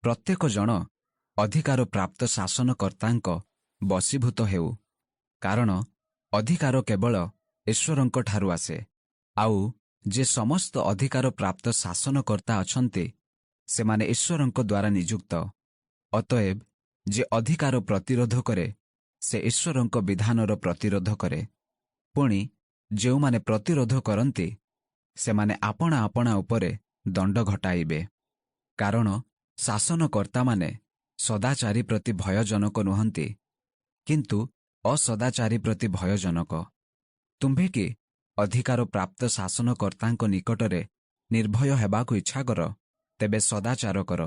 ପ୍ରତ୍ୟେକ ଜଣ ଅଧିକାର ପ୍ରାପ୍ତ ଶାସନକର୍ତ୍ତାଙ୍କ ବଶୀଭୂତ ହେଉ। କାରଣ ଅଧିକାର କେବଳ ଈଶ୍ୱରଙ୍କଠାରୁ ଆସେ। ଆଉ ଯେ ସମସ୍ତ ଅଧିକାର ପ୍ରାପ୍ତ ଶାସନକର୍ତ୍ତା ଅଛନ୍ତି, ସେମାନେ ଈଶ୍ୱରଙ୍କ ଦ୍ୱାରା ନିଯୁକ୍ତ। ଅତଏବ ଯେ ଅଧିକାର ପ୍ରତିରୋଧ କରେ, ସେ ଈଶ୍ୱରଙ୍କ ବିଧାନର ପ୍ରତିରୋଧ କରେ। ପୁଣି ଯେଉଁମାନେ ପ୍ରତିରୋଧ କରନ୍ତି, ସେମାନେ ଆପଣା ଆପଣା ଉପରେ ଦଣ୍ଡ ଘଟାଇବେ। କାରଣ ଶାସନକର୍ତ୍ତାମାନେ ସଦାଚାରୀ ପ୍ରତି ଭୟଜନକ ନୁହନ୍ତି, କିନ୍ତୁ ଅସଦାଚାରୀ ପ୍ରତି ଭୟଜନକ। ତୁମ୍ଭେ କି ଅଧିକାର ପ୍ରାପ୍ତ ଶାସନକର୍ତ୍ତାଙ୍କ ନିକଟରେ ନିର୍ଭୟ ହେବାକୁ ଇଚ୍ଛା କର? ତେବେ ସଦାଚାର କର,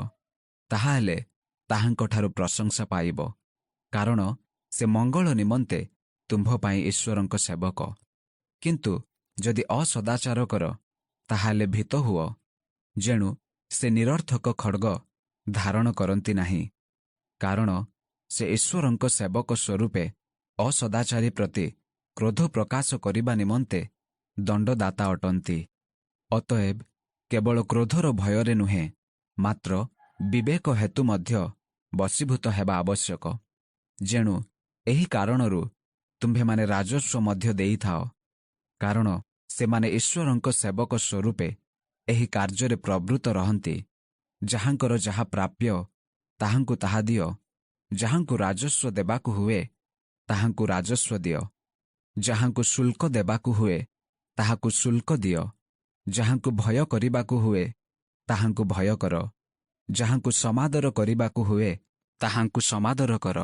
ତାହାହେଲେ ତାହାଙ୍କଠାରୁ ପ୍ରଶଂସା ପାଇବ। କାରଣ ସେ ମଙ୍ଗଳ ନିମନ୍ତେ ତୁମ୍ଭ ପାଇଁ ଈଶ୍ୱରଙ୍କ ସେବକ। କିନ୍ତୁ ଯଦି ଅସଦାଚାର କର, ତାହାହେଲେ ଭୀତ ହୁଅ, ଯେଣୁ ସେ ନିରର୍ଥକ ଖଡ଼ଗ ଧାରଣ କରନ୍ତି ନାହିଁ। କାରଣ ସେ ଈଶ୍ୱରଙ୍କ ସେବକ ସ୍ୱରୂପେ ଅସଦାଚାରୀ ପ୍ରତି କ୍ରୋଧ ପ୍ରକାଶ କରିବା ନିମନ୍ତେ ଦଣ୍ଡଦାତା ଅଟନ୍ତି। ଅତଏବ କେବଳ କ୍ରୋଧର ଭୟରେ ନୁହେଁ, ମାତ୍ର ବିବେକ ହେତୁ ମଧ୍ୟ ବଶୀଭୂତ ହେବା ଆବଶ୍ୟକ। ଯେଣୁ ଏହି କାରଣରୁ ତୁମ୍ଭେମାନେ ରାଜସ୍ୱ ମଧ୍ୟ ଦେଇଥାଅ, କାରଣ ସେମାନେ ଈଶ୍ୱରଙ୍କ ସେବକ ସ୍ୱରୂପେ ଏହି କାର୍ଯ୍ୟରେ ପ୍ରବୃତ୍ତ ରହନ୍ତି। ଯାହାଙ୍କର ଯାହା ପ୍ରାପ୍ୟ, ତାହାଙ୍କୁ ତାହା ଦିଅ। ଯାହାଙ୍କୁ ରାଜସ୍ୱ ଦେବାକୁ ହୁଏ, ତାହାଙ୍କୁ ରାଜସ୍ୱ ଦିଅ। ଯାହାଙ୍କୁ ଶୁଳ୍କ ଦେବାକୁ ହୁଏ, ତାହାକୁ ଶୁଳ୍କ ଦିଅ। ଯାହାଙ୍କୁ ଭୟ କରିବାକୁ ହୁଏ, ତାହାଙ୍କୁ ଭୟ କର। ଯାହାଙ୍କୁ ସମାଦର କରିବାକୁ ହୁଏ, ତାହାଙ୍କୁ ସମାଦର କର।